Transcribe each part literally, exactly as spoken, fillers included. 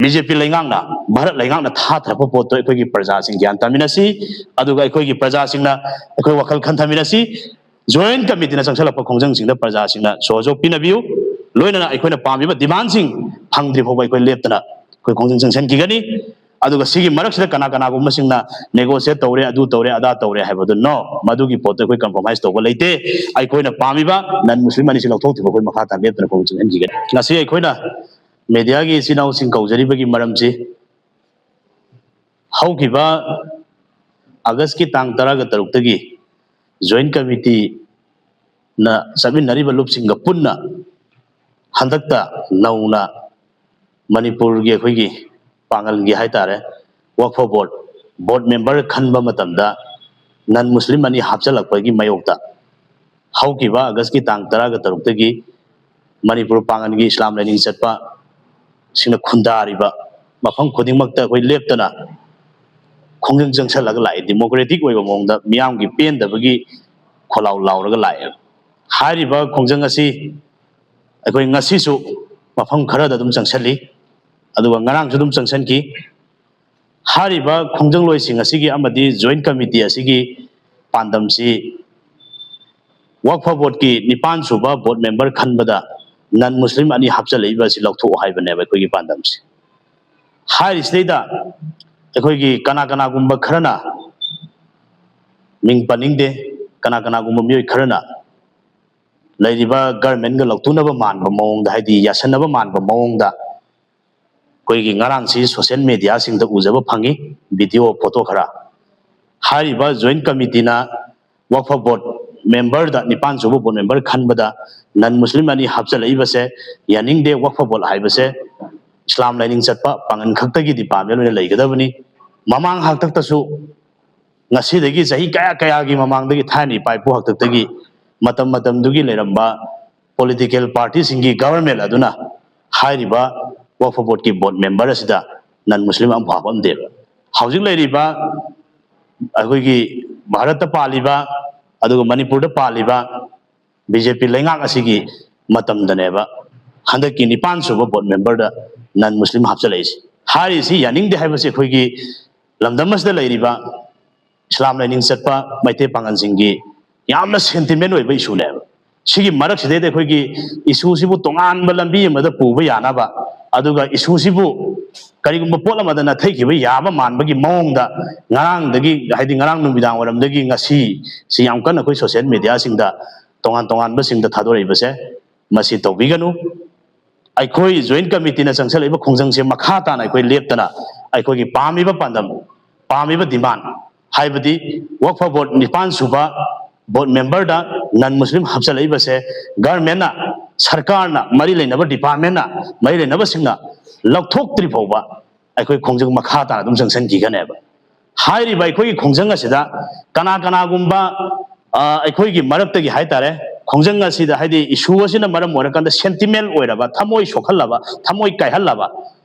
B J ꯄꯤ ꯂꯩꯉꯥꯛꯅ, ꯚꯥꯔꯠ ꯂꯩꯉꯥꯛꯅ ꯊꯥꯊꯔꯛꯄ ꯄꯣꯠꯇꯣ ꯑꯩꯈꯣꯏꯒꯤ ꯄ꯭ꯔꯖꯥꯁꯤꯡ ꯒ꯭ꯌꯥꯟ ꯇꯥꯃꯤꯟꯅꯁꯤ, ꯑꯗꯨꯒ ꯑꯩꯈꯣꯏꯒꯤ ꯄ꯭ꯔꯖꯥꯁꯤꯡꯅ ꯑꯩꯈꯣꯏ ꯋꯥꯈꯜ ꯈꯟꯊꯃꯤꯟꯅꯁꯤ꯫ ꯖꯣꯏꯟꯠ ꯀꯃꯤꯇꯤꯅ ꯆꯪꯁꯤꯜꯂꯛꯄ ꯈꯣꯡꯖꯪꯁꯤꯡꯗ ꯄ꯭ꯔꯖꯥꯁꯤꯡꯅ ꯁꯣꯍꯖꯣꯛ ꯄꯤꯅꯕꯤꯌꯨ꯫ ꯂꯣꯏꯅꯅ ꯑꯩꯈꯣꯏꯅ ꯄꯥꯝꯃꯤꯕ ꯗꯤꯃꯥꯟꯁꯤꯡ ꯐꯪꯗ꯭ꯔꯤ ꯐꯥꯎꯕ ꯑꯩꯈꯣꯏ ꯂꯦꯞꯇꯅ ꯑꯩꯈꯣꯏ ꯈꯣꯡꯖꯪ ꯆꯪꯁꯤꯟꯈꯤꯒꯅꯤ꯫ ꯑꯗꯨꯒ ꯁꯤꯒꯤ ꯃꯔꯛꯁꯤꯗ ꯀꯅꯥ ꯀꯅꯥꯒꯨꯝꯕꯁꯤꯡꯅ ꯅꯦꯒꯣꯁꯤꯌꯦꯠ ꯇꯧꯔꯦ, ꯑꯗꯨ ꯇꯧꯔꯦ, ꯑꯗꯥ ꯇꯧꯔꯦ ꯍꯥꯏꯕꯗꯨ, no, ꯃꯗꯨꯒꯤ ꯄꯣꯠꯇꯣ ꯑꯩꯈꯣꯏ ꯀꯝꯄ꯭ꯔꯣꯃꯥꯏꯁ ꯇꯧꯕ ꯂꯩꯇꯦ꯫ ꯑꯩꯈꯣꯏꯅ ꯄꯥꯝꯃꯤꯕ ꯅꯟ ꯃꯨꯁꯂꯤꯝ ꯑꯅꯤꯁꯤ ꯂꯧꯊꯣꯛꯇ꯭ꯔꯤꯕ ꯑꯩꯈꯣꯏ ꯃꯈꯥ ꯇꯥꯅ ꯂꯦꯞꯇꯅ ꯈꯣꯡꯖꯪ ꯆꯪꯁꯤꯟꯈꯤꯒꯅꯤ꯫ ꯉꯁꯤ ꯑꯩꯈꯣꯏꯅ ꯃꯦꯗꯤꯌꯥꯒꯤ ꯏꯆꯤꯟ ꯏꯅꯥꯎꯁꯤꯡ ꯀꯧꯖꯔꯤꯕꯒꯤ ꯃꯔꯝꯁꯤ, ꯍꯧꯈꯤꯕ ꯑꯥꯒꯁꯀꯤ ꯇꯥꯡ ꯇꯔꯥꯒ ꯇꯔꯨꯛꯇꯒꯤ ꯖꯣꯏꯟꯠ ꯀꯃꯤꯇꯤꯅ ꯆꯠꯃꯤꯟꯅꯔꯤꯕ ꯂꯨꯞꯁꯤꯡꯒ ꯄꯨꯟꯅ ꯍꯟꯗꯛꯇ ꯅꯧꯅ ꯃꯅꯤꯄꯨꯔꯒꯤ ꯑꯩꯈꯣꯏꯒꯤ ꯄꯥꯡꯒꯜꯒꯤ ꯍꯥꯏꯇꯥꯔꯦ, ꯋꯛꯐ ꯕꯣꯔꯗ, ꯕꯣꯔꯗ ꯃꯦꯝꯕꯔ ꯈꯟꯕ ꯃꯇꯝꯗ ꯅꯟ ꯃꯨꯁꯂꯤꯝ ꯑꯅꯤ ꯍꯥꯞꯆꯤꯜꯂꯛꯄꯒꯤ ꯃꯥꯌꯣꯛꯇ ꯍꯧꯈꯤꯕ ꯑꯥꯒꯁꯀꯤ ꯇꯥꯡ ꯇꯔꯥꯒ ꯇꯔꯨꯛꯇꯒꯤ ꯃꯅꯤꯄꯨꯔ ꯄꯥꯡꯒꯜꯒꯤ ꯏꯁꯂꯥꯝ ꯂꯥꯏꯅꯤꯡ ꯆꯠꯄ ꯁꯤꯡꯅ ꯈꯨꯟꯗꯥꯔꯤꯕ ꯃꯐꯝ ꯈꯨꯗꯤꯡꯃꯛꯇ ꯑꯩꯈꯣꯏ ꯂꯦꯞꯇꯅ ꯈꯣꯡꯖꯪ ꯆꯪꯁꯜꯂꯒ ꯂꯥꯛꯑꯦ꯫ ꯗꯤꯃꯣꯀ꯭ꯔꯦꯇꯤꯛ ꯑꯣꯏꯕ ꯃꯑꯣꯡꯗ ꯃꯤꯌꯥꯝꯒꯤ ꯄꯦꯟꯗꯕꯒꯤ ꯈꯣꯜꯂꯥꯎ ꯂꯥꯎꯔꯒ ꯂꯥꯛꯑꯦ꯫ ꯍꯥꯏꯔꯤꯕ ꯈꯣꯡꯖꯪ ꯑꯁꯤ ꯑꯩꯈꯣꯏ ꯉꯁꯤꯁꯨ ꯃꯐꯝ ꯈꯔꯗ ꯑꯗꯨꯝ ꯆꯪꯁꯜꯂꯤ, ꯑꯗꯨꯒ ꯉꯔꯥꯡꯁꯨ ꯑꯗꯨꯝ ꯆꯪꯁꯟꯈꯤ꯫ ꯍꯥꯏꯔꯤꯕ ꯈꯣꯡꯖꯪꯂꯣꯏꯁꯤꯡ ꯑꯁꯤꯒꯤ ꯑꯃꯗꯤ ꯖꯣꯏꯟꯠ ꯀꯃꯤꯇꯤ ꯑꯁꯤꯒꯤ ꯄꯥꯟꯗꯝꯁꯤ ꯋꯛꯐ ꯕꯣꯔꯗꯀꯤ ꯅꯤꯄꯥꯟ ꯁꯨꯕ ꯕꯣꯔꯗ ꯃꯦꯝꯕꯔ ꯈꯟꯕꯗ ꯅꯟ ꯃꯨꯁꯂꯤꯝ ꯑꯅꯤ ꯍꯥꯞꯆꯤꯜꯂꯛꯏꯕ ꯑꯁꯤ ꯂꯧꯊꯣꯛꯑꯣ ꯍꯥꯏꯕꯅꯦꯕ ꯑꯩꯈꯣꯏꯒꯤ ꯄꯥꯟꯗꯝꯁꯤ꯫ ꯍꯥꯏꯔꯤꯁꯤꯗꯩꯗ ꯑꯩꯈꯣꯏꯒꯤ ꯀꯅꯥ ꯀꯅꯥꯒꯨꯝꯕ ꯈꯔꯅ, ꯃꯤꯡ ꯄꯟꯅꯤꯡꯗꯦ, ꯀꯅꯥ ꯀꯅꯥꯒꯨꯝꯕ ꯃꯤꯑꯣꯏ ꯈꯔꯅ ꯂꯩꯔꯤꯕ ꯒꯔꯃꯦꯟꯒ ꯂꯧꯊꯣꯛꯅꯕ ꯃꯥꯟꯕ ꯃꯑꯣꯡꯗ, ꯍꯥꯏꯗꯤ ꯌꯥꯁꯟꯅꯕ ꯃꯥꯟꯕ ꯃꯑꯣꯡꯗ ꯑꯩꯈꯣꯏꯒꯤ ꯉꯔꯥꯡꯁꯤ ꯁꯣꯁꯤꯌꯦꯜ ꯃꯦꯗꯤꯌꯥꯁꯤꯡꯗ ꯎꯖꯕ ꯐꯪꯉꯤ, ꯚꯤꯗꯤꯑꯣ, ꯐꯣꯇꯣ ꯈꯔ꯫ ꯍꯥꯏꯔꯤꯕ ꯖꯣꯏꯟꯠ ꯀꯃꯤꯇꯤꯅ ꯋꯛꯐ ꯕꯣꯔꯗ ꯃꯦꯝꯕꯔꯗ, ꯅꯤꯄꯥꯟ ꯁꯨꯕ ꯕꯣꯔꯗ ꯃꯦꯝꯕꯔ ꯈꯟꯕꯗ ꯅꯟ ꯃꯨꯁꯂꯤꯝ ꯑꯅꯤ ꯍꯥꯞꯆꯤꯜꯂꯛꯏꯕꯁꯦ ꯌꯥꯅꯤꯡꯗꯦ꯫ ꯋꯛꯐ ꯕꯣꯔꯗ ꯍꯥꯏꯕꯁꯦ ꯏꯁꯂꯥꯝ ꯂꯥꯏꯅꯤꯡ ꯆꯠꯄ ꯄꯥꯡꯒꯜ ꯈꯛꯇꯒꯤ ꯗꯤꯄꯥꯔꯠꯃꯦꯟ ꯑꯣꯏꯅ ꯂꯩꯒꯗꯕꯅꯤ꯫ ꯃꯃꯥꯡ ꯍꯥꯛꯇꯛꯇꯁꯨ, ꯉꯁꯤꯗꯒꯤ ꯆꯍꯤ ꯀꯌꯥ ꯀꯌꯥꯒꯤ ꯃꯃꯥꯡꯗꯒꯤ, ꯊꯥꯏꯅ ꯏꯄꯥ ꯏꯄꯨ ꯍꯥꯛꯇꯛꯇꯒꯤ, ꯃꯇꯝ ꯃꯇꯝꯗꯨꯒꯤ ꯂꯩꯔꯝꯕ ꯄꯣꯂꯤꯇꯤꯀꯦꯜ ꯄꯥꯔꯇꯤꯁꯤꯡꯒꯤ ꯒꯕꯔꯃꯦꯟ ꯑꯗꯨꯅ ꯍꯥꯏꯔꯤꯕ ꯋꯛꯐ ꯕꯣꯔꯗꯀꯤ ꯕꯣꯔꯗ ꯃꯦꯝꯕꯔ ꯑꯁꯤꯗ ꯅꯟ ꯃꯨꯁꯂꯤꯝ ꯑꯃꯐꯥꯎ ꯍꯥꯞꯄꯝꯗꯦꯕ꯫ ꯍꯧꯖꯤꯛ ꯂꯩꯔꯤꯕ ꯑꯩꯈꯣꯏꯒꯤ ꯚꯥꯔꯠꯇ ꯄꯥꯜꯂꯤꯕ ꯑꯗꯨꯒ ꯃꯅꯤꯄꯨꯔꯗ ꯄꯥꯜꯂꯤꯕ ꯕꯤ ꯖꯦ ꯄꯤ ꯂꯩꯉꯥꯛ ꯑꯁꯤꯒꯤ ꯃꯇꯝꯗꯅꯦꯕ ꯍꯟꯗꯛꯀꯤ ꯅꯤꯄꯥꯟ ꯁꯨꯕ ꯕꯣꯔꯗ ꯃꯦꯝꯕꯔꯗ ꯅꯟ ꯃꯨꯁꯂꯤꯝ ꯍꯥꯞꯆꯤꯜꯂꯛꯏꯁꯦ꯫ ꯍꯥꯏꯔꯤꯁꯤ ꯌꯥꯅꯤꯡꯗꯦ ꯍꯥꯏꯕꯁꯤ ꯑꯩꯈꯣꯏꯒꯤ ꯂꯝꯗꯝ ꯑꯁꯤꯗ ꯂꯩꯔꯤꯕ ꯏꯁꯂꯥꯝ ꯂꯥꯏꯅꯤꯡ ꯆꯠꯄ ꯃꯩꯇꯩ ꯄꯥꯉꯜꯁꯤꯡꯒꯤ ꯌꯥꯝꯅ ꯁꯦꯟꯇꯤꯃꯦꯟ ꯑꯣꯏꯕ ꯏꯁꯨꯅꯦꯕ꯫ ꯁꯤꯒꯤ ꯃꯔꯛꯁꯤꯗꯩꯗ ꯑꯩꯈꯣꯏꯒꯤ ꯏꯁꯨꯁꯤꯕꯨ ꯇꯣꯉꯥꯟꯕ ꯂꯝꯕꯤ ꯑꯃꯗ ꯄꯨꯕ ꯌꯥꯅꯕ, ꯑꯗꯨꯒ ꯏꯁꯨꯁꯤꯕꯨ ꯀꯔꯤꯒꯨꯝꯕ ꯄꯣꯠ ꯑꯃꯗ ꯅꯥꯊꯩꯈꯤꯕ ꯌꯥꯕ ꯃꯥꯟꯕꯒꯤ ꯃꯑꯣꯡꯗ ꯉꯔꯥꯡꯗꯒꯤ, ꯍꯥꯏꯗꯤ ꯉꯔꯥꯡ ꯅꯨꯃꯤꯗꯥꯡ ꯋꯥꯏꯔꯝꯗꯒꯤ ꯉꯁꯤ ꯁꯤ ꯌꯥꯝ ꯀꯟꯅ ꯑꯩꯈꯣꯏ ꯁꯣꯁꯤꯌꯦꯜ ꯃꯦꯗꯤꯌꯥꯁꯤꯡꯗ ꯇꯣꯉꯥꯟ ꯇꯣꯉꯥꯟꯕꯁꯤꯡꯗ ꯊꯥꯗꯣꯔꯛꯏꯕꯁꯦ, ꯃꯁꯤ ꯇꯧꯕꯤꯒꯅꯨ꯫ ꯑꯩꯈꯣꯏ ꯖꯣꯏꯟ ꯀꯃꯤꯇꯤꯅ ꯆꯪꯁꯤꯜꯂꯛꯏꯕ ꯈꯣꯡꯖꯪꯁꯦ ꯃꯈꯥ ꯇꯥꯅ ꯑꯩꯈꯣꯏ ꯂꯦꯞꯇꯅ ꯑꯩꯈꯣꯏꯒꯤ ꯄꯥꯝꯃꯤꯕ ꯄꯥꯟꯗꯝ, ꯄꯥꯝꯃꯤꯕ ꯗꯤꯃꯥꯟ, ꯍꯥꯏꯕꯗꯤ ꯋꯛꯐ ꯕꯣꯔꯗ ꯅꯤꯄꯥꯟ ꯁꯨꯕ ꯕꯣꯔꯗ ꯃꯦꯝꯕꯔꯗ ꯅꯟ ꯃꯨꯁꯂꯤꯝ ꯍꯥꯞꯆꯤꯜꯂꯛꯏꯕꯁꯦ ꯒꯚꯔꯟꯃꯦꯟꯅ, ꯁꯔꯀꯥꯔꯅ, ꯃꯔꯤ ꯂꯩꯅꯕ ꯗꯤꯄꯥꯔꯠꯃꯦꯟꯅ, ꯃꯔꯤ ꯂꯩꯅꯕꯁꯤꯡꯅ ꯂꯧꯊꯣꯛꯇ꯭ꯔꯤ ꯐꯥꯎꯕ ꯑꯩꯈꯣꯏ ꯈꯣꯡꯖꯪ ꯃꯈꯥ ꯇꯥꯅ ꯑꯗꯨꯝ ꯆꯪꯁꯤꯟꯈꯤꯒꯅꯦꯕ꯫ ꯍꯥꯏꯔꯤꯕ ꯑꯩꯈꯣꯏꯒꯤ ꯈꯣꯡꯖꯪ ꯑꯁꯤꯗ ꯀꯅꯥ ꯀꯅꯥꯒꯨꯝꯕ, ꯑ, ꯑꯩꯈꯣꯏꯒꯤ ꯃꯔꯛꯇꯒꯤ ꯍꯥꯏꯇꯥꯔꯦ, ꯈꯣꯡꯖꯪ ꯑꯁꯤꯗ, ꯍꯥꯏꯗꯤ ꯏꯁꯨ ꯑꯁꯤꯅ ꯃꯔꯝ ꯑꯣꯏꯔꯀꯥꯟꯗ ꯁꯦꯟꯇꯤꯃꯦꯟ ꯑꯣꯏꯔꯕ, ꯊꯃꯣꯏ ꯁꯣꯛꯍꯜꯂꯕ, ꯊꯃꯣꯏ ꯀꯥꯏꯍꯜꯂꯕ,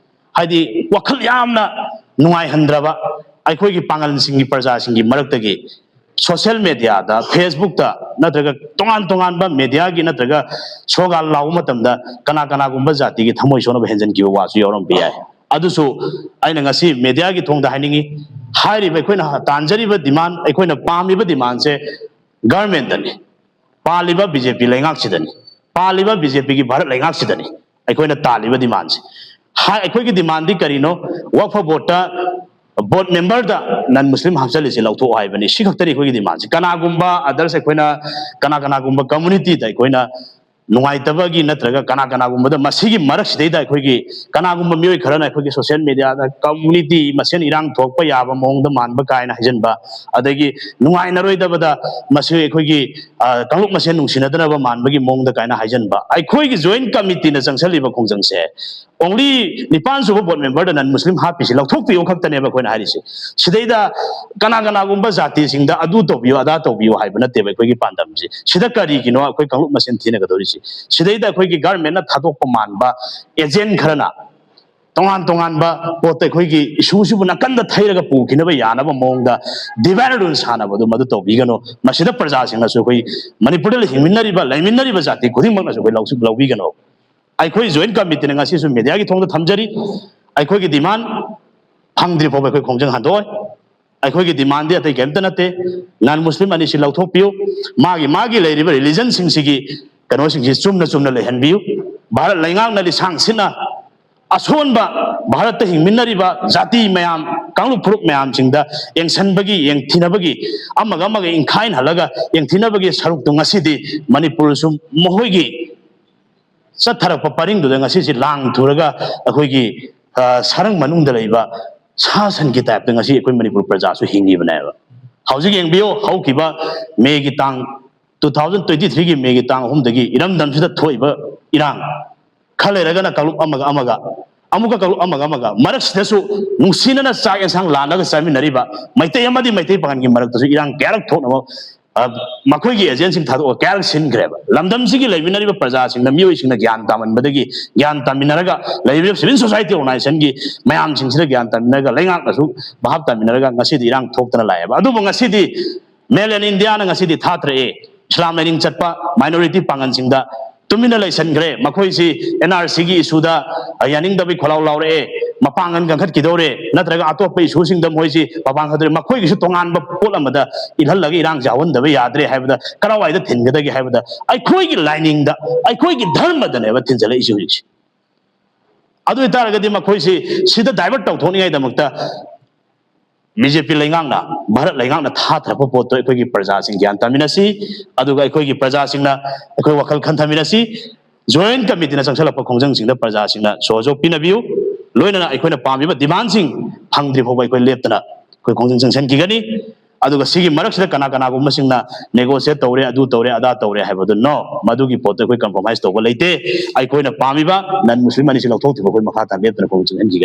ꯍꯥꯏꯗꯤ ꯋꯥꯈꯜ ꯌꯥꯝꯅ ꯅꯨꯡꯉꯥꯏꯍꯟꯗ꯭ꯔꯕ ꯑꯩꯈꯣꯏꯒꯤ ꯄꯥꯡꯒꯜꯁꯤꯡꯒꯤ, ꯄ꯭ꯔꯖꯥꯁꯤꯡꯒꯤ ꯃꯔꯛꯇꯒꯤ ꯁꯣꯁꯤꯌꯦꯜ ꯃꯦꯗꯤꯌꯥꯗ, ꯐꯦꯁꯕꯨꯛꯇ ꯅꯠꯇ꯭ꯔꯒ ꯇꯣꯉꯥꯟ ꯇꯣꯉꯥꯟꯕ ꯃꯦꯗꯤꯌꯥꯒꯤ ꯅꯠꯇ꯭ꯔꯒ ꯁꯣꯒꯥꯜ ꯂꯥꯎꯕ ꯃꯇꯝꯗ ꯀꯅꯥ ꯀꯅꯥꯒꯨꯝꯕ ꯖꯥꯇꯤꯒꯤ ꯊꯃꯣꯏ ꯁꯣꯛꯅꯕ ꯍꯦꯟꯖꯟꯈꯤꯕ ꯋꯥꯁꯨ ꯌꯥꯎꯔꯝꯕ ꯌꯥꯏ꯫ ꯑꯗꯨꯁꯨ ꯑꯩꯅ ꯉꯁꯤ ꯃꯦꯗꯤꯌꯥꯒꯤ ꯊꯣꯡꯗ ꯍꯥꯏꯅꯤꯡꯉꯤ, ꯍꯥꯏꯔꯤꯕ ꯑꯩꯈꯣꯏꯅ ꯇꯥꯟꯖꯔꯤꯕ ꯗꯤꯃꯥꯟ, ꯑꯩꯈꯣꯏꯅ ꯄꯥꯝꯃꯤꯕ ꯗꯤꯃꯥꯟꯁꯦ ꯒꯚꯔꯟꯃꯦꯟꯠꯇꯅꯤ, ꯄꯥꯜꯂꯤꯕ ꯕꯤ ꯖꯦ ꯄꯤ ꯂꯩꯉꯥꯛꯁꯤꯗꯅꯤ, ꯄꯥꯜꯂꯤꯕ ꯕꯤ ꯖꯦ ꯄꯤꯒꯤ ꯚꯥꯔꯠ ꯂꯩꯉꯥꯛꯁꯤꯗꯅꯤ ꯑꯩꯈꯣꯏꯅ ꯇꯥꯜꯂꯤꯕ ꯗꯤꯃꯥꯟꯁꯦ꯫ ꯍꯥꯏ, ꯑꯩꯈꯣꯏꯒꯤ ꯗꯤꯃꯥꯟꯗꯤ ꯀꯔꯤꯅꯣ? ꯋꯛꯐ ꯕꯣꯔꯗꯇ ꯕꯣꯔꯗ ꯃꯦꯝꯕꯔꯗ ꯅꯟ ꯃꯨꯁꯂꯤꯝ ꯍꯥꯞꯆꯜꯂꯤꯁꯦ ꯂꯧꯊꯣꯛꯑꯣ ꯍꯥꯏꯕꯅꯤ꯫ ꯁꯤ ꯈꯛꯇꯅꯤ ꯑꯩꯈꯣꯏꯒꯤ ꯗꯤꯃꯥꯟꯁꯦ꯫ ꯀꯅꯥꯒꯨꯝꯕ ꯑꯗꯔꯁ, ꯑꯩꯈꯣꯏꯅ ꯀꯅꯥ ꯀꯅꯥꯒꯨꯝꯕ ꯀꯝꯃꯨꯅꯤꯇꯤꯗ ꯑꯩꯈꯣꯏꯅ ꯅꯨꯡꯉꯥꯏꯇꯕꯒꯤ ꯅꯠꯇ꯭ꯔꯒ ꯀꯅꯥ ꯀꯅꯥꯒꯨꯝꯕꯗ ꯃꯁꯤꯒꯤ ꯃꯔꯛꯁꯤꯗꯩꯗ ꯑꯩꯈꯣꯏꯒꯤ ꯀꯅꯥꯒꯨꯝꯕ ꯃꯤꯑꯣꯏ ꯈꯔꯅ ꯑꯩꯈꯣꯏꯒꯤ ꯁꯣꯁꯤꯌꯦꯜ ꯃꯦꯗꯤꯌꯥꯗ ꯀꯝꯃꯨꯅꯤꯇꯤ ꯃꯁꯦꯟ ꯏꯔꯥꯡ ꯊꯣꯛꯄ ꯌꯥꯕ ꯃꯑꯣꯡꯗ ꯃꯥꯟꯕ ꯀꯥꯏꯅ ꯍꯥꯏꯖꯟꯕ, ꯑꯗꯒꯤ ꯅꯨꯡꯉꯥꯏꯅꯔꯣꯏꯗꯕꯗ ꯃꯁꯤ ꯑꯩꯈꯣꯏꯒꯤ, ꯑ, ꯀꯥꯡꯂꯨꯞ ꯃꯁꯦꯟ ꯅꯨꯡꯁꯤꯅꯗꯅꯕ ꯃꯥꯟꯕꯒꯤ ꯃꯑꯣꯡꯗ ꯀꯥꯏꯅ ꯍꯥꯏꯖꯟꯕ, ꯑꯩꯈꯣꯏꯒꯤ ꯖꯣꯏꯟ ꯀꯃꯤꯇꯤꯅ ꯆꯪꯁꯜꯂꯤꯕ ꯈꯣꯡꯖꯪꯁꯦ only ꯅꯤꯄꯥꯟ ꯁꯨꯕ ꯕꯣꯔꯗ ꯃꯦꯝꯕꯔꯗ ꯅꯟ ꯃꯨꯁꯂꯤꯝ ꯍꯥꯞꯄꯤꯁꯤ ꯂꯧꯊꯣꯛꯄꯤꯌꯣ ꯈꯛꯇꯅꯦꯕ ꯑꯩꯈꯣꯏꯅ ꯍꯥꯏꯔꯤꯁꯦ꯫ ꯁꯤꯗꯩꯗ ꯀꯅꯥ ꯀꯅꯥꯒꯨꯝꯕ ꯖꯥꯇꯤꯁꯤꯡꯗ ꯑꯗꯨ ꯇꯧꯕꯤꯌꯨ, ꯑꯗꯥ ꯇꯧꯕꯤꯌꯨ ꯍꯥꯏꯕ ꯅꯠꯇꯦꯕ ꯑꯩꯈꯣꯏꯒꯤ ꯄꯥꯟꯗꯝꯁꯦ꯫ ꯁꯤꯗ ꯀꯔꯤꯒꯤꯅꯣ ꯑꯩꯈꯣꯏ ꯀꯥꯡꯂꯨꯞ ꯃꯁꯦꯟ ꯊꯤꯅꯒꯗꯧꯔꯤꯁꯤ? ꯁꯤꯗꯩꯗ ꯑꯩꯈꯣꯏꯒꯤ ꯒꯚꯔꯟꯃꯦꯟꯠꯅ ꯊꯥꯗꯣꯛꯄ ꯃꯥꯟꯕ ꯑꯦꯖꯦꯟꯠ ꯈꯔꯅ ꯇꯣꯉꯥꯟ ꯇꯣꯉꯥꯟꯕ ꯄꯣꯠꯇ ꯑꯩꯈꯣꯏꯒꯤ ꯏꯁꯨꯁꯤꯕꯨ ꯅꯥꯀꯟꯗ ꯊꯩꯔꯒ ꯄꯨꯈꯤꯅꯕ ꯌꯥꯅꯕ ꯃꯑꯣꯡꯗ divide and rule ꯁꯥꯟꯅꯕꯗꯨ ꯃꯗꯨ ꯇꯧꯕꯤꯒꯅꯨ꯫ ꯃꯁꯤꯗ ꯄ꯭ꯔꯖꯥꯁꯤꯡꯅꯁꯨ, ꯑꯩꯈꯣꯏ ꯃꯅꯤꯄꯨꯔꯗ ꯍꯤꯡꯃꯤꯟꯅꯔꯤꯕ, ꯂꯩꯃꯤꯟꯅꯔꯤꯕ ꯖꯥꯇꯤ ꯈꯨꯗꯤꯡꯃꯛꯅꯁꯨ ꯑꯩꯈꯣꯏ ꯂꯧꯁꯤꯡ ꯂꯧꯕꯤꯒꯅꯨ꯫ ꯑꯩꯈꯣꯏ ꯖꯣꯏꯟ ꯀꯃꯤꯇꯤꯅ ꯉꯁꯤꯁꯨ ꯃꯦꯗꯤꯌꯥꯒꯤ ꯊꯣꯡꯗ ꯊꯝꯖꯔꯤ, ꯑꯩꯈꯣꯏꯒꯤ ꯗꯤꯃꯥꯟ ꯐꯪꯗ꯭ꯔꯤ ꯐꯥꯎꯕ ꯑꯩꯈꯣꯏ ꯈꯣꯡꯖꯪ ꯍꯟꯗꯣꯛꯑꯣꯏ꯫ ꯑꯩꯈꯣꯏꯒꯤ ꯗꯤꯃꯥꯟꯗꯤ ꯑꯇꯩ ꯀꯩꯝꯇ ꯅꯠꯇꯦ, ꯅꯟ ꯃꯨꯁꯂꯤꯝ ꯑꯅꯤꯁꯤ ꯂꯧꯊꯣꯛꯄꯤꯌꯨ, ꯃꯥꯒꯤ ꯃꯥꯒꯤ ꯂꯩꯔꯤꯕ ꯔꯤꯂꯤꯖꯟꯁꯤꯡꯁꯤꯒꯤ ꯀꯩꯅꯣꯁꯤꯡꯁꯤ ꯆꯨꯝꯅ ꯆꯨꯝꯅ ꯂꯩꯍꯟꯕꯤꯌꯨ꯫ ꯚꯥꯔꯠ ꯂꯩꯉꯥꯛꯅ ꯂꯤꯁꯥꯡ ꯁꯤꯠꯅ ꯑꯁꯣꯟꯕ ꯚꯥꯔꯠꯇ ꯍꯤꯡꯃꯤꯟꯅꯔꯤꯕ ꯖꯥꯇꯤ ꯃꯌꯥꯝ, ꯀꯥꯡꯂꯨꯞ ꯐꯨꯔꯨꯞ ꯃꯌꯥꯝꯁꯤꯡꯗ ꯌꯦꯡꯁꯤꯟꯕꯒꯤ, ꯌꯦꯡꯊꯤꯅꯕꯒꯤ, ꯑꯃꯒ ꯑꯃꯒ ꯏꯪꯈꯥꯏꯅꯍꯜꯂꯒ ꯌꯦꯡꯊꯤꯅꯕꯒꯤ ꯁꯔꯨꯛꯇꯨ ꯉꯁꯤꯗꯤ ꯃꯅꯤꯄꯨꯔꯁꯨ ꯃꯈꯣꯏꯒꯤ ꯆꯠꯊꯔꯛꯄ ꯄꯔꯤꯡꯗꯨꯗ ꯉꯁꯤꯁꯤ ꯂꯥꯡ ꯊꯨꯔꯒ ꯑꯩꯈꯣꯏꯒꯤ, ꯑ, ꯁꯔꯪ ꯃꯅꯨꯡꯗ ꯂꯩꯕ ꯁꯥ ꯁꯟꯒꯤ ꯇꯥꯏꯞꯇ ꯉꯁꯤ ꯑꯩꯈꯣꯏ ꯃꯅꯤꯄꯨꯔ ꯄ꯭ꯔꯖꯥꯁꯨ ꯍꯤꯡꯉꯤꯕꯅꯦꯕ꯫ ꯍꯧꯖꯤꯛ ꯌꯦꯡꯕꯤꯌꯨ, ꯍꯧꯈꯤꯕ ꯃꯦꯒꯤ ꯇꯥꯡ, two thousand twenty three ꯒꯤ ꯃꯦꯒꯤ ꯇꯥꯡ ꯑꯍꯨꯝꯗꯒꯤ ꯏꯔꯝꯗꯝꯁꯤꯗ ꯊꯣꯛꯏꯕ ꯏꯔꯥꯡ, ꯈꯔ ꯂꯩꯔꯒꯅ ꯀꯥꯡꯂꯨꯞ ꯑꯃꯒ ꯑꯃꯒ, ꯑꯃꯨꯛꯀ ꯀꯥꯡꯂꯨꯞ ꯑꯃꯒ ꯑꯃꯒ, ꯃꯔꯛꯁꯤꯗꯁꯨ ꯅꯨꯡꯁꯤꯅꯅ ꯆꯥꯛ ꯌꯦꯟꯁꯥꯡ ꯂꯥꯟꯅꯒ ꯆꯥꯃꯤꯟꯅꯔꯤꯕ ꯃꯩꯇꯩ ꯑꯃꯗꯤ ꯃꯩꯇꯩ ꯄꯥꯉꯜꯒꯤ ꯃꯔꯛꯇꯁꯨ ꯏꯔꯥꯡ ꯀꯌꯥꯔꯛ ꯊꯣꯛꯅꯕ, ꯑ, ꯃꯈꯣꯏꯒꯤ ꯑꯦꯖꯦꯟꯁꯤꯡ ꯊꯥꯗꯣꯛꯑꯒ ꯀꯌꯥꯔꯛ ꯁꯤꯟꯈ꯭ꯔꯦꯕ꯫ ꯂꯝꯗꯝꯁꯤꯒꯤ ꯂꯩꯃꯤꯟꯅꯔꯤꯕ ꯄ꯭ꯔꯖꯥꯁꯤꯡꯅ, ꯃꯤꯑꯣꯏꯁꯤꯡꯅ ꯒ꯭ꯌꯥꯟ ꯇꯥꯃꯟꯕꯗꯒꯤ, ꯒ꯭ꯌꯥꯟ ꯇꯥꯃꯤꯟꯅꯔꯒ, ꯂꯩꯔꯤꯕ ꯁꯤꯚꯤꯜ ꯁꯣꯁꯥꯏꯇꯤ ꯑꯣꯔꯒꯅꯥꯏꯖꯦꯁꯟꯒꯤ ꯃꯌꯥꯝꯁꯤꯡꯁꯤꯅ ꯒ꯭ꯌꯥꯟ ꯇꯥꯃꯤꯟꯅꯔꯒ, ꯂꯩꯉꯥꯛꯅꯁꯨ ꯚꯥꯞ ꯇꯥꯃꯤꯟꯅꯔꯒ ꯉꯁꯤꯗꯤ ꯏꯔꯥꯡ ꯊꯣꯛꯇꯅ ꯂꯥꯛꯑꯦꯕ꯫ ꯑꯗꯨꯕꯨ ꯉꯁꯤꯗꯤ ꯃꯦꯟꯂꯦꯟ ꯏꯟꯗꯤꯌꯥꯅ ꯉꯁꯤꯗꯤ ꯊꯥꯊꯔꯛꯑꯦ꯫ ꯏꯁꯂꯥꯝ ꯂꯥꯏꯅꯤꯡ ꯆꯠꯄ ꯃꯥꯏꯅꯣꯔꯤꯇꯤ ꯄꯥꯡꯒꯜꯁꯤꯡꯗ ꯇꯨꯃꯤꯟꯅ ꯂꯩꯁꯟꯈ꯭ꯔꯦ꯫ ꯃꯈꯣꯏꯁꯤ ꯑꯦꯟ ꯑꯥꯔ ꯁꯤꯒꯤ ꯏꯁꯨꯗ ꯌꯥꯅꯤꯡꯗꯕꯒꯤ ꯈꯣꯜꯂꯥꯎ ꯂꯥꯎꯔꯛꯑꯦ, ꯃꯄꯥꯡꯒꯜ ꯀꯟꯈꯠꯈꯤꯗꯧꯔꯦ, ꯅꯠꯇ꯭ꯔꯒ ꯑꯇꯣꯞꯄ ꯏꯁꯨꯁꯤꯡꯗ ꯃꯈꯣꯏꯁꯤ ꯃꯄꯥꯡ ꯀꯟꯈꯠꯇꯧꯔꯦ, ꯃꯈꯣꯏꯒꯤꯁꯨ ꯇꯣꯉꯥꯟꯕ ꯄꯣꯠ ꯑꯃꯗ ꯏꯜꯍꯜꯂꯒ ꯏꯔꯥꯡꯁꯦ ꯌꯥꯎꯍꯟꯗꯕ ꯌꯥꯗ꯭ꯔꯦ ꯍꯥꯏꯕꯗ ꯀꯔꯥꯏꯋꯥꯏꯗ ꯊꯤꯟꯒꯗꯒꯦ ꯍꯥꯏꯕꯗ ꯑꯩꯈꯣꯏꯒꯤ ꯂꯥꯏꯅꯤꯡꯗ, ꯑꯩꯈꯣꯏꯒꯤ ꯙꯔꯃꯗꯅꯦꯕ ꯊꯤꯟꯖꯜꯂꯛꯏꯁꯦ ꯍꯧꯖꯤꯛꯁꯦ꯫ ꯑꯗꯨ ꯑꯣꯏꯇꯥꯔꯒꯗꯤ ꯃꯈꯣꯏꯁꯤ ꯁꯤꯗ ꯗꯥꯏꯚꯔꯠ ꯇꯧꯊꯣꯛꯅꯤꯡꯉꯥꯏꯗꯃꯛꯇ ꯕꯤ ꯖꯦ ꯄꯤ ꯂꯩꯉꯥꯛꯅ, ꯚꯥꯔꯠ ꯂꯩꯉꯥꯛꯅ ꯊꯥꯊꯔꯛꯄ ꯄꯣꯠꯇꯣ ꯑꯩꯈꯣꯏꯒꯤ ꯄ꯭ꯔꯖꯥꯁꯤꯡ ꯒ꯭ꯌꯥꯟ ꯇꯥꯃꯤꯟꯅꯁꯤ, ꯑꯗꯨꯒ ꯑꯩꯈꯣꯏꯒꯤ ꯄ꯭ꯔꯖꯥꯁꯤꯡꯅ ꯑꯩꯈꯣꯏ ꯋꯥꯈꯜ ꯈꯟꯊꯃꯤꯟꯅꯁꯤ꯫ ꯖꯣꯏꯟ ꯀꯃꯤꯇꯤꯅ ꯆꯪꯁꯤꯜꯂꯛꯄ ꯈꯣꯡꯖꯪꯁꯤꯡꯗ ꯄ꯭ꯔꯖꯥꯁꯤꯡꯅ ꯁꯍꯖꯣꯒ ꯄꯤꯅꯕꯤꯌꯨ꯫ ꯂꯣꯏꯅꯅ ꯑꯩꯈꯣꯏꯅ ꯄꯥꯝꯃꯤꯕ ꯗꯤꯃꯥꯟꯁꯤꯡ ꯐꯪꯗ꯭ꯔꯤ ꯐꯥꯎꯕ ꯑꯩꯈꯣꯏ ꯂꯦꯞꯇꯅ ꯑꯩꯈꯣꯏ ꯈꯣꯡꯖꯪ ꯆꯪꯁꯤꯟꯈꯤꯒꯅꯤ꯫ ꯑꯗꯨꯒ ꯁꯤꯒꯤ ꯃꯔꯛꯁꯤꯗ ꯀꯅꯥ ꯀꯅꯥꯒꯨꯝꯕꯁꯤꯡꯅ negotiate ꯇꯧꯔꯦ, ꯑꯗꯨ ꯇꯧꯔꯦ, ꯑꯗꯥ ꯇꯧꯔꯦ ꯍꯥꯏꯕꯗꯨ, no, ꯃꯗꯨꯒꯤ ꯄꯣꯠꯇ ꯑꯩꯈꯣꯏ compromise ꯇꯧꯕ ꯂꯩꯇꯦ꯫ ꯑꯩꯈꯣꯏꯅ ꯄꯥꯝꯃꯤꯕ ꯅꯟ ꯃꯨꯁꯂꯤꯝ ꯑꯅꯤꯁꯤ ꯂꯧꯊꯣꯛꯇ꯭ꯔꯤꯕ ꯑꯩꯈꯣꯏ ꯃꯈꯥ ꯇꯥꯅ ꯂꯦꯞꯇꯅ ꯈꯣꯡꯖꯪ ꯆꯪꯍꯟꯈꯤꯒꯅꯤ꯫